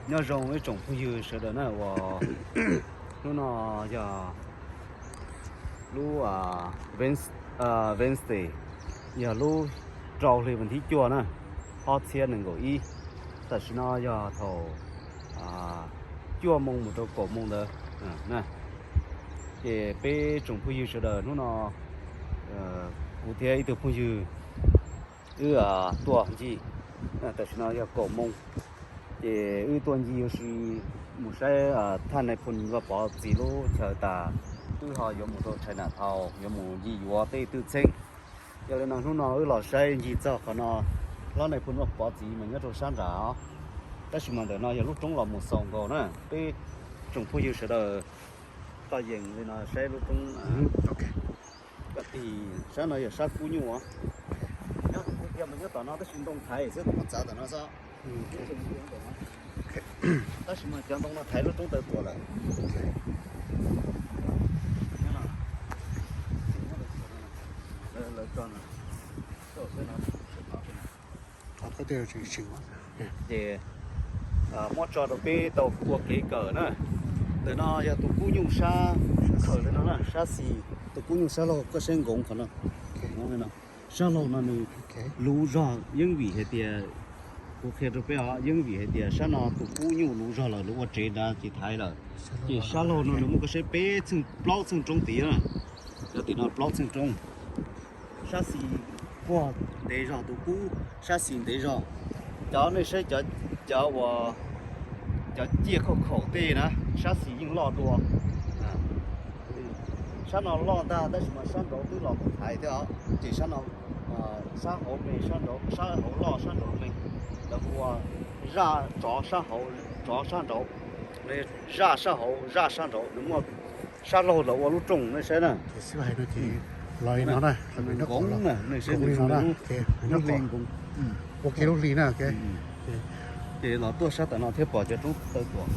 Nyob zoo ib tsoom phooj ywg sawv daws na, uas hnub no yog lub Wednesday, yog lub rau hli vas thib cuaj na, ob txhiab nees nkaum ib. Tam sim no yog thaum cuaj moo mus rau kaum moo ntawd. Ces peb tsoom phooj ywg sawv daws hnub no, kuv thiab ib tug phooj ywg wb tuaj ncig, tam sim no yog kaum moo, ces wb tuaj ncig ua si mus saib thaj nais phoo Vaj Pov txiv lub chaw tas, wb ho yuav mus rau China Town yuav mus ncig yuav tej twj txheej. Yog li no hnub no wb los saib ncig txog qhov no, lub nais phoo Vaj Pov txiv mas nyob rau sab nrad os. Tab sis mas ntawm no yog lub roob los mus xaus nkaus na, peb tsoom phooj ywg sawv daws koj yees li no saib lub roob. Koj tig sab no yog sab kub nyuj os. Nyob tiag mas nyob tom no tab sis ntoo thaiv xwb, tus muab txav tom no xwb. Tab sis mas cov ntoo no thaiv lub roob taw tuam lawm. Ces muab tso rau peb tau ua kev kawm na. Ntawm no yog tus kub nyuj sab khawm li no na, sab xis, tus kub nyuj sab laug koj saib nkoos qhov no. Sab laug no nws luv zog yeeb vim hais tias, kuv qhia rau peb os, yeeb vim hais tias sab no tus kub nyuj luv zog lawm, luv ua tsev nrad ces thaiv lawm. Ces sab laug no nws muaj koj saib peb txheej plaub txheej roob tid na. Cov tim no plaub txheej roob. Sab xis puag ntev zog tus kub, sab xis ntev zog. Cov nej saib cov, cov uas, cov ciaj khaum khaum tej na, sab xis yeej loj dua. Sab no loj ntag tab sis mas sab nraud twb los mus thaiv thiab os. Ces sab no, sab hauv me, sab nraud, sab hauv loj sab nraud me. Lawv hu ua zaj tsov sab hauv, tsov sab nraud, zaj sab hauv, zaj sab nraud, nws muaj sab laug los ua lub rooj nej saib na. Los li no na, nkoos na, nej saib nws zoo li lub hli nkoos. Ua ke lub hli na. Ces los tuaj sab tom no thiab pom cov roob taw tuam.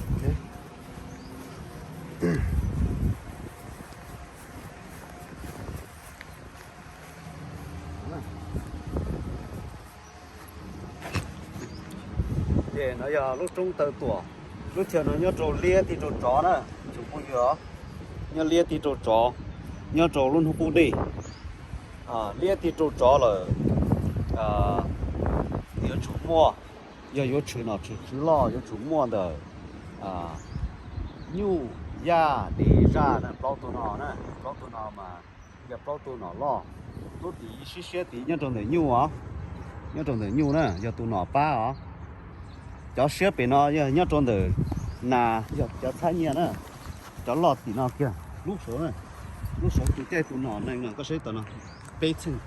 Ces no yog lub roob taw tuam, lub chaw no nyob rau liab tig rau tsov na, tsoom phooj ywg os. Nyob liab tig rau tsov, nyob rau lub hnub qub dej. Liab tig rau tsov lawm, yuav tsum muaj, yog yuav tshwm nom tshwm tswv loj yuav tsum muaj ntawm nyuj, yaj, dej, zaj na, plaub tug no na, plaub tug no mas yog plaub tug nom loj. Lub tid siab siab tid nyob rau ntawm nyuj os, nyob rau ntawm nyuj na yog tus nom pab os. Cov siab pem no yog nyob rau ntawm nas, yog cov txhab nyiaj na. Cov loj tim no kiag lub saud na, lub saud tus caij tus nom neeg no koj saib tom no, peb txheej,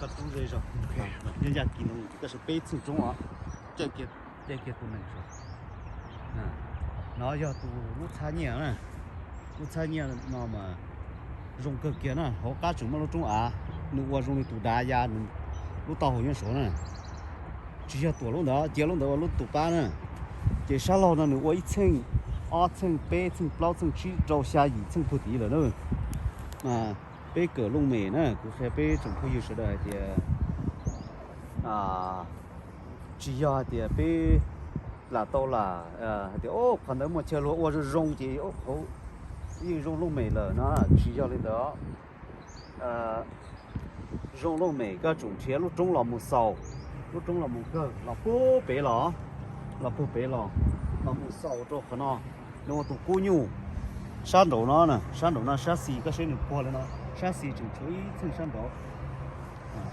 koj roob ze zog, nyob yaj kis no koj saib peb txheej roob os, caij kiag, caij kiag tus neeg saud. No yog tus lub txhab nyiaj na, lub txhab nyiaj no mas zoo kawg kiag na, hauv qab tseem muaj lub roob av, nws ua zoo li tus dav ya, lub taub hau nyob saud na. Tsis yog tuam lub ntawd, cia lub ntawd ua lub tus pab na. Ces sab laug no nws ua ib txheej, ob txheej, peb txheej, plaub txheej, tsib, rau, xya, yim txheej puag tid lawm na. Mas peb kawm looj mem na, kuv qhia peb tsoom phooj ywg sawv daws hais tias tsis yog hais tias peb lam tau lam hais tias qhov ntawd muaj chaw luag ua zoo zoo ces qhov yeej zoo looj mem lawm no, tsis yog li ntawd. Zoo looj mem koj tsum nrhiav lub roob los mus xaus, lub roob los mus kawg los puag pem los, los puag pem los, los mus xaus rau qhov no. Nws ua tus kub nyuj sab nraud no, sab nraud no sab xis koj saib nws puag li no, sab xis tseem tshuav ib txheej sab nraud.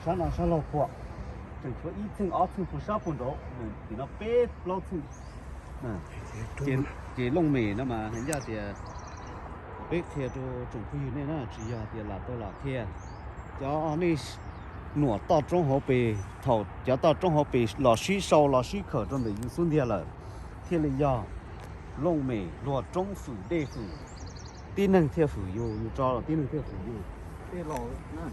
Sab no sab laug puag, tseem tshuav ib txheej ob txheej puag sab puag nraud, nws tim no peb plaub txheej. Ces looj mem no mas hais ncaj tias peb qhia rau tsoom phooj ywg nej na, tsis yog tias lam tau lam qhia. Cov nej nuam toj roob hauv pes, thaum cov toj roob hauv pes los sib sau los sib khawm rau ntawm yus xub ntiag lawm, thiaj li yog looj mem luag roob fwm dej fwm, tib neeg thiaj fwm yus, yus tso los tib neeg thiaj fwm yus. Tej laus na.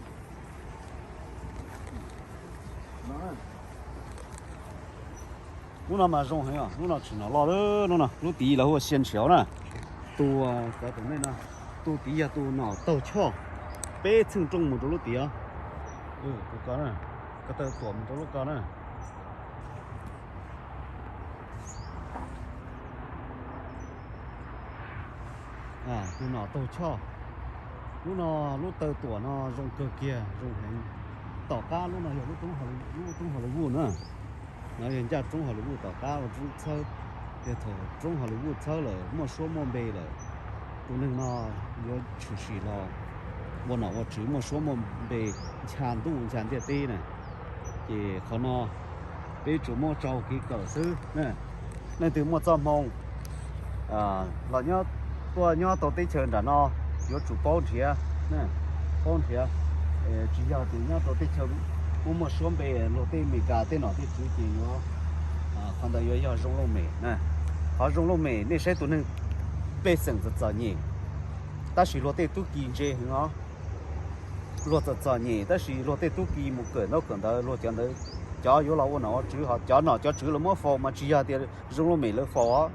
Lub no mas zoo heev os, lub no tsis nom loj lawm, lub no lub tid lawv hu ua Xia Ntshiav na. Tus, cov tus nej no, tus tid yog tus nom taug choj, peb txheej rooj mus rau lub tid os. Tus ko, ko taw tuam mus rau lub ko na. Tus nom taug choj. Lub no, lub taw tuam no zoo kawg kiag, zoo heev. Tom qab lub no yog lub roob Hollywood na. No yog ncaj roob Hollywood tom qab ua roob txhawb. Yog thaum roob Hollywood txhawb lawm muaj suab muaj npe lawm, tus neeg no yuav tshwm sim los ua nom ua tswv muaj suab muaj npe ncha ntuj ncha ntiaj teb na. Ces qhov no peb tsuas muab tso kev kawm xwb. Leej twg muaj txoj hmoo los nyob, tuaj nyob tau teb chaws nram no yuav tsum paub nrhiav, paub nrhiav. Tsis yog tias nyob rau teb chaws muaj muaj suab npe luag tej Amelikas tej nom tej tswv ces yuav, qhov ntawd yuav yog zoo looj mem na. Qhov zoo looj mem nej saib tus neeg pej xeem txom txom nyem, tab sis luag tej tub ki ntse heev os. Luag txom txom nyem tab sis luag tej tub ki mus kawm ntaub kawm ntawv, luag cov ntawd cov yuav los ua nom ua tswv, ho cov nom cov tswv lawv muab faus mas tsis yog tias zoo looj mem lawv faus os.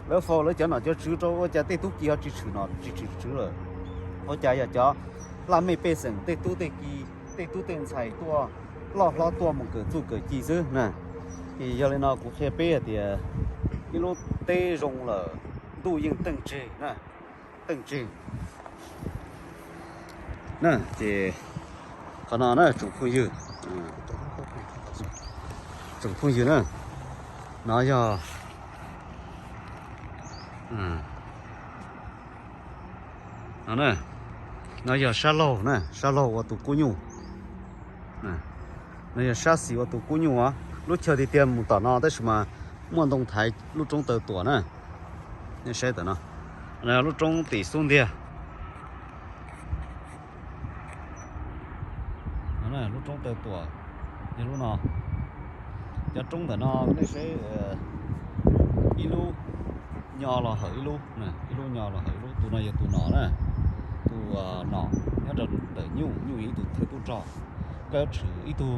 Lawv faus lawv cov nom cov tswv rau ua cas tej tub ki ho tsis tshwm nom tsis tshwm tswv lawm? Ua cas yog cov laj mej pej xeem tej tub tej ki, tej tub tej ntxhais tuaj loj hlob tuaj mus kawm txuj kawm ci xwb na. Ces yog li no kuv qhia peb hais tias ib lub teb zoo lawm ntuj yeej teej tseg na, teej tseg na. Ces qhov no na tsoom phooj ywg, tsoom phooj ywg na, no yog, no, no yog sab laug na, sab laug ua tus kub nyuj. No yog sab xis ua tus kub nyuj os. Lub chaw tiag tiag mus tom no tab sis mas muaj ntoo thaiv lub roob taw tuam na. Nej saib tam no, lub roob tim xub ntiag. Lub roob taw tuam yog lub no. Cov roob ntawm no nej saib, ib lub nyo los hawm ib lub, ib lub nyo los hawm ib lub. Tus no yog tus nom na, tus nom nyob rau ntawm nyuj, nyuj yog ib tug thawj tub rog. Koj yuav tshwm ib tug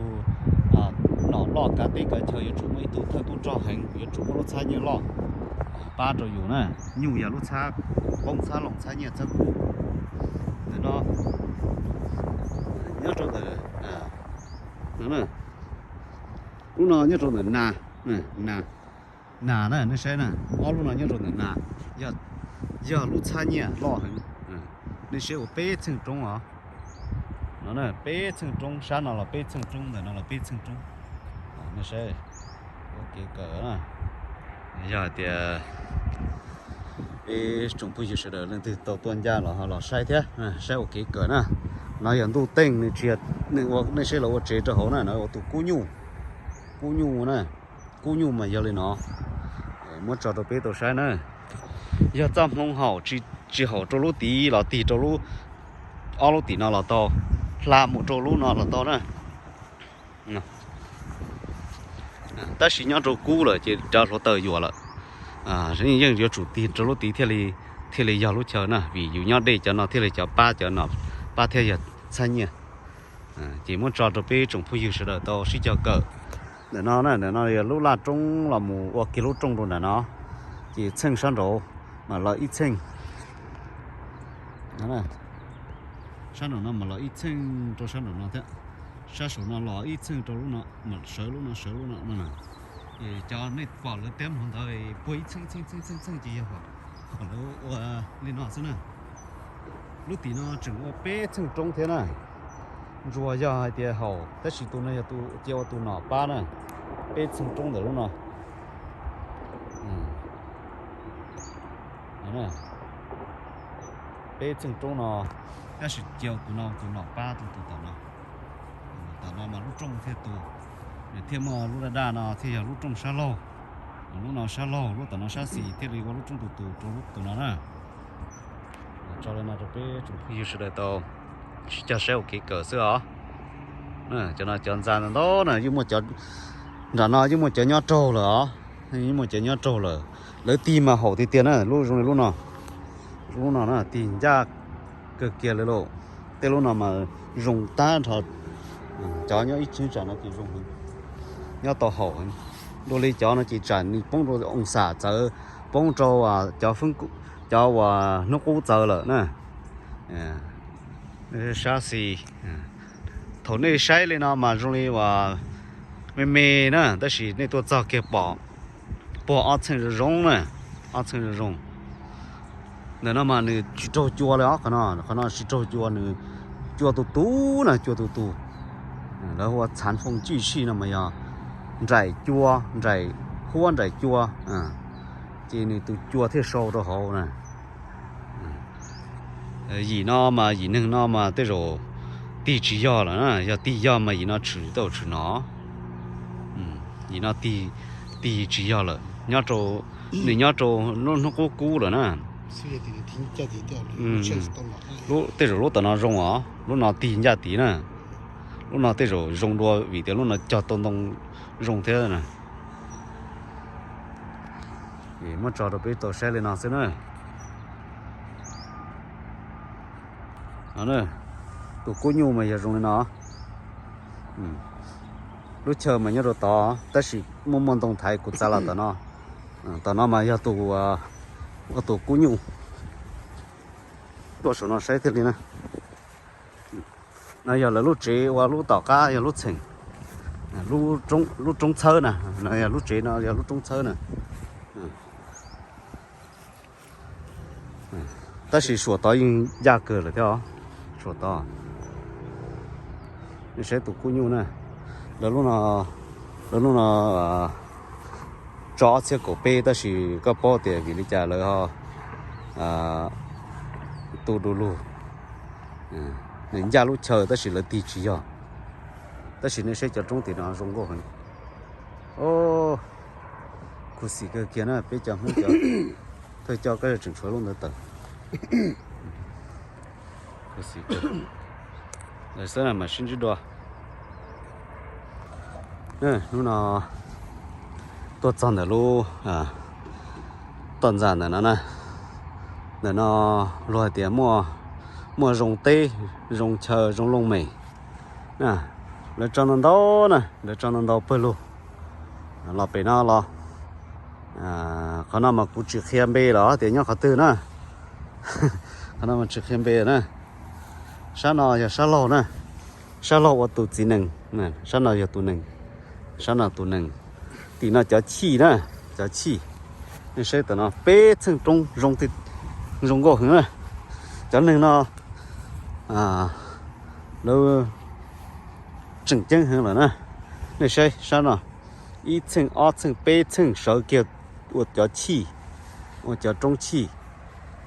nom loj kav teb kav chaw yuav tsum muaj ib tug thawj tub rog heev, yuav tsum muaj lub txhab nyiaj loj pab rau yus na. Nyuj yog lub txhab poob txhab loo txhab nyiaj txhab kub. Ntawm no nyob rau ntawm, lub no nyob rau ntawm nas, nas, nas na, nej saib na, ob lub no nyob rau ntawm nas, yog lub txhab nyiaj loj heev. Nej saib ua peb txheej roob os. No peb txheej roob, sab no los peb txheej roob, ntawm no los peb txheej roob. Nej saib, ua kev kawm na. Yog hais tias peb tsoom phooj ywg sawv daws leej twg tau tuaj ncaj los ho los saib thiab, saib ua kev kawm na. No yog ntuj teej, nws tsis, nej saib los ua tsev rau hauv na, no ua tus kub nyuj, kub nyuj na, kub nyuj mas yog li no. Muab tso rau peb tau saib na. Yog txoj hmoo haum, tsis haum rau lub tid los tig rau lub, ob lub tim no los tau, hla mus rau lub no los tau na. Tab sis nyob rau kub lawm ces cov hluav taws yuam lawm. Yeej yuav tsum tig rau lub tid thiaj li, thiaj li yog lub chaw na, vim yus nyob dej cov no thiaj li cov pab, cov no pab thiaj yog txhab nyiaj. Ces muab tso rau peb tsoom phooj ywg sawv daws tau sib cog kawm. Ntawm no na, ntawm no yog lub laj roob los mus ua kiag lub rooj rau ntawm no, ces txheej sab nraud mas los ib txheej. Sab nraum no mas los ib txheej rau sab nraum no thiab, sab saum no los ib txheej rau lub no, sawv lub no sawv lub no no. Ces cov nej pom lawv teb hauv ntawd puag ib txheej txheej txheej txheej txheej ces yog qhov lawv ua li no xwb na. Lub tim no tseem ua peb txheej roob thiab na. Ntsuas yog hais tias haum, tab sis tus no yog tus cia ua tus nom pab na. Peb txheej roob ntawm lub no. Peb txheej roob no, tab sis cia tus no tus nom pab tus tus tom no. Tom no mas lub rooj thiaj tus, nws thiaj muaj lub daj daj no thiaj yog lub rooj sab laug. Lub no sab laug, lub tom no sab xis thiaj li ua lub rooj tus tus rau lub tus no na. Tso li no rau peb tsoom phooj ywg sawv daws tau sib cog saib ua kev kawm xwb os. Cov no cov ntxa ntau ntau na, yeej muaj cov, nram no yeej muaj cov nyob raug lawm os. Yeej muaj cov nyob raug lawm. Lawv tig mas haum tiag tiag na, lub zoo li lub no. Lub no na tig ncaj kawg kiag li lauj. Tej lub no mas zoo tag nrho. Cov nyob ib cheeb tsam no ces zoo heev, nyob tau haum heev. Dua li cov no ces tsam nws poob rau oo xam txawv, poob rau cov, cov uas hnub qub txawv lawm na. Sab xis, thaum nej saib li no mas zoo li uas me me na, tab sis nej tuaj txog kiag pom puag ob txheej zoo zoo na, ob txheej zoo zoo. Ntawm no mas nws tsis raug cua li os, qhov no, qhov no tsis raug cua, nws cua tus tus na, cua tus tus. Lawv hu ua txhav fooj cwj sij no mas yog nraim cua, nraim huab nraim cua, ces nws tus cua thiaj sau rau hauv na. Yim no mas yim neeg no mas tej zaum tig tsis yog lawm na, yog tig yog mas yim no tshwm tau tshwm no. Yim no tig, tig tsis yog lawm, nyob rau, nws nyob rau lub hnub qub kub lawm na. Lub, tej zaum lub tom no zoo os, lub no tig ncaj tid na. Lub no tej zaum zoo dua vim tias lub no cog tau ntoo zoo thiab na. Muab tso rau peb tau saib li no xwb na. Tus kub nyuj mas yog zoo li no. Lub chaw mas nyob rau tod tab sis muaj muaj ntoo thaiv kuv txav los tom no. Tom no mas yog tus, ua tus kub nyuj. Tuaj saum no saib thiaj li na. No yog lawv lub tsev ua lub tom qab yog lub txheem, lub roob txhawb na. No yog lub tsev no yog lub roob txhawb na. Tab sis suam tod yeej ncaj kawg lawm thiab os. Suam tod, nej saib tus kub nyuj na. Lawv lub no, lawv lub no tso ob txhiab kaum peb tab sis koj paub tias vim li cas lawv ho tu du lug. Nws ncaj lub chaw tab sis lawv tig tsis yog. Tab sis nej saib cov roob tim no zoo nkauj heev. Khuv xim kawg kiag na, peb cov Hmoob cov thawj coj koj tseem tshuav lub ntawd tawm. Khuv xim kawg. Lawv xwb na mas sib ntsib dua. Hnub no tuaj txog ntawm lub toj ntxas ntawm no na. Ntawm no luag hais tias muaj, muaj zoo teb, zoo chaw, zoo looj mem. Lawv tso ntau ntau na, lawv tso ntau ntau pawg lug. Los pem no los, qhov no mas kuv tsis qhia npe los tias nyob qhov twg na. Qhov no mas tsis qhia npe na. Sab no yog sab laug na, sab laug ua tus txiv nees, sab no yog tus nees, sab no tus nees. Tim no cov chij na, cov chij. Nej saib tam no peb txheej roob zoo, zoo nkauj heev na. Cov neeg no lawv tseem ceeb heev lawm na. Nej saib sab no, ib txheej ob txheej peb txheej sawv kiag ua cov chij, ua cov roob chij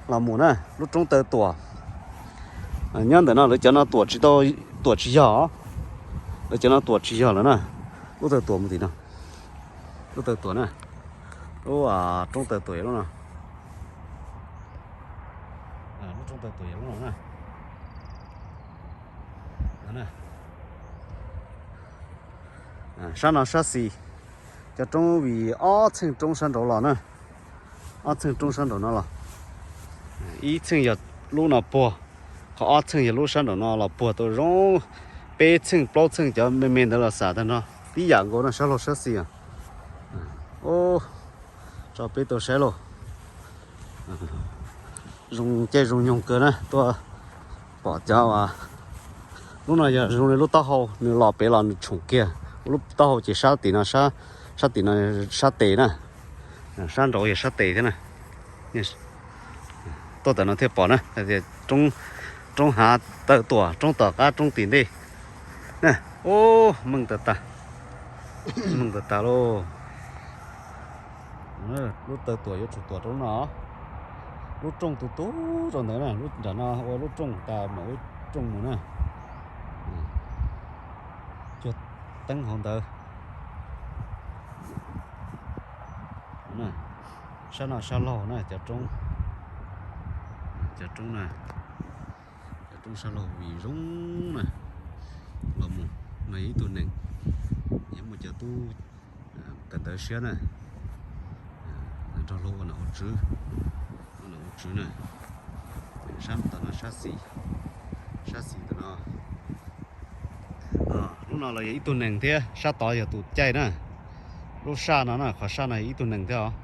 los mus na. Lub roob taw tuam nyob ntawm no, lawv cov no tuam tsis tau, tuam tsis yog, lawv cov no tuam tsis yog lawm na. Lub taw tuam mus tim no, lub taw tuam na, lub roob taw tuam lub no, lub roob taw tuam lub no na. Sab no sab xis, cov roob vim ob txheej roob sab nraud los na, ob txheej roob sab nraud no los, ib txheej yog lub no puag, qhov ob txheej yog lub sab nraum no los puag tau zoo, peb txheej plaub txheej cov me me ntawd los xam tag nrho, tib yam nkaus no sab laug sab xis. Tso peb tau saib lauj. Zoo caij zoo nyoog kawg na, tuaj pom cov, lub no yog zoo li lub taub hau, nws los pem los nws tshoom kiag, lub taub hau ces sab tim no, sab tim no sab tes na, sab nraud yog sab tes thiab na. Tuaj tam no thiaj pom na, roob, roob hav taw tuam, roob tom qab roob tim ntej. Ub, meej tas tas, meej tas tas lauj. Lub taw tuam yuav tsum tuam rau lub no. Lub rooj tus tus rau ntawd na, lub nram no ua lub rooj tas mam ua rooj mus na. Cuag teeb hauv ntawd. Sab no sab laug na, cov roob, cov roob na, cov roob sab laug vim zoo na. Los mus no yog ib tug nees, yog muaj cov tub kawm ntawv siab na, nrog luag ua nom ua tswv, ua nom ua tswv na. Sab tom no sab xis, sab xis tom no. Lub no los yog ib tug nees thiab, sab tod yog tus caij na. Lub sab no na, qhov sab no yog ib tug nees thiab os.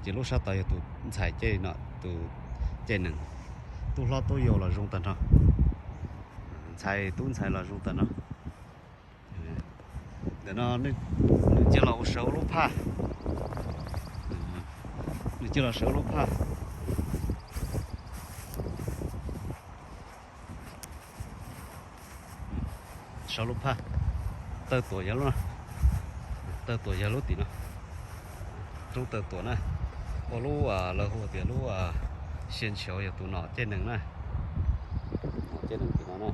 Ces lub sab tod yog tus ntxhais caij no, tus caij nees. Tub hlob tub yau los zoo tag nrho. Ntxhais tub ntxhais los zoo tag nrho. Ntawm no nws cia los sawv lub phaj. Nws cia los sawv lub phaj. Lub phaj, taw tuam yog lub, taw tuam yog lub tim no, roob taw tuam na, ua lub lawv hu tias lub xiav ntshiav yog tus nom ceg nees na, nom ceg nees tim no na,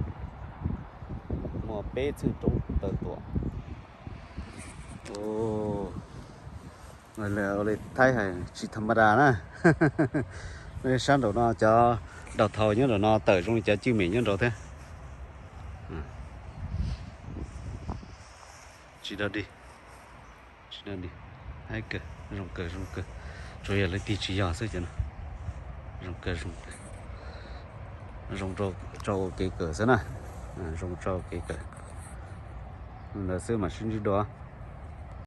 muaj peb txheej roob taw tuam. Ua li Thaib hais tsis tham ma das na. Sab nraum no cov daus thaus nyob nraum no tawm zoo li cov cwj mem nyob nraud thiab. Tsis dog dig, tsis dog dig, haib kawg, zoo kawg zoo kawg. Tsuas yog lawv tig tsis yog xwb cov no. Zoo kawg zoo kawg, zoo rau ua kev kawm xwb na, zoo rau ua kev kawm. Ntawd xwb mam sib ntsib dua.